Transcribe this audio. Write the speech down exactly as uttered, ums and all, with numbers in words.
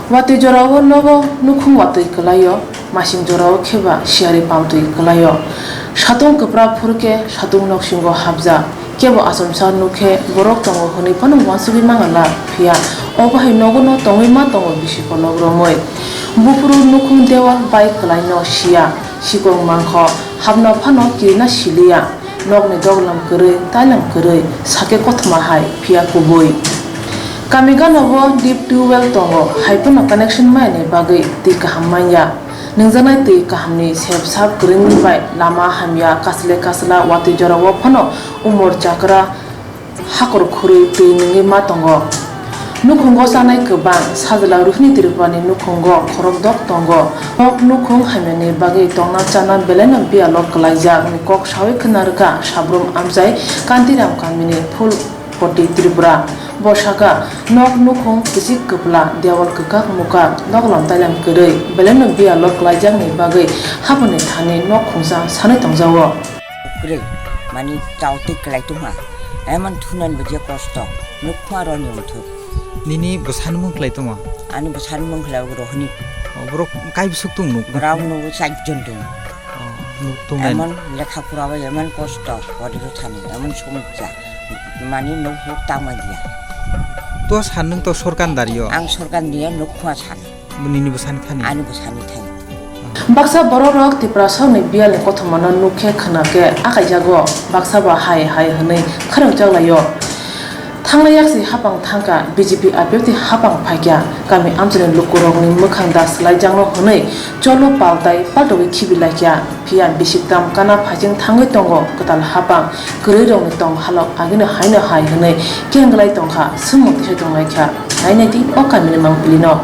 Watwi jorao nogo nukhung watwi kwlaio, masing jorao kheba siyari paltwi kwlaio. Satung kwpra phurkhe satung noksingo habjak, kebo achomsa nukkhe borok tongo hwnwi phano uansugwi mangala, phiya obo hai nogono tongwi ma tongo bisi kolok romwi. Buphuru nukhung dewal bai kwlaino siya, sikong mangkho, habna phano kirina siliya. Nokni doglam kwrwi, tailam kwrwi, sakhe kothoma hai, phiya kubui. Kami gana o deep tubewell tongo, hai phano connection maya ni bagwi twi kaham manya. Nwngjaknai twi kahamni sep sap kwrwini bai lama hamya, kasle kasla watwi jorao phano umor chakra hakor khurwi twi nwngwi ma tongo. Nukhungo chanai kwbang, sajla Rohini Tripurani nukhungo khorokdok tongo. Nok nukhung hamyani bagwi tongna chana belaino biyalo kwlaijak ni kok sawi khna rwkha Sabrum Amchai Kantiram kamini Phul Poti Tripura. Bo sakha, nok nukhung kichik kwpla, dewal kwkak mukak, noklam tailam kwrwi, belaino biyalo kwlaijakni bagwi haboni thani nok khungsa sanwi tongjago. Kwrwi, mani chautwi kwlai tongma, emon thunani bo je kosto, nukhung aro ni wngthuk. Nini bwsani mung kwlai tongma? Ani bwsani mung kwlai Rohini. O, borok kai bwswk tong nuk? Borok nugo char jon tong. O, nuk tong nai. Emon lekha pora bai emon kosto, body rw thani, emon somosya. Mani nuk nuk tangma dia. To san nwng to sorkar dario? Ang sorkar dia, nukhung san. Nini bwsani thani? Ani bwsani thani. Baksa bororok Tiprasokni biyalni kothomano nuk khe khna khe akaijago, baksa ba hai hai hwnwi kharokjak laio. Thangnai yaksi hapang thangkha, B J P I P F T hapang phaikha, kami amchaini lukurokni mwkhang da swlaijakno hwnwi cholo paltai paltogwi khibi laikha, phiya bisiktam kana phaiching thangwi tongo kwtal hapang, kwrwirokni tong halok agini haino hai hwnwi kengwlai tongkha, swngmung tisai tonglaikha. Nainai di o kamini mangpilino.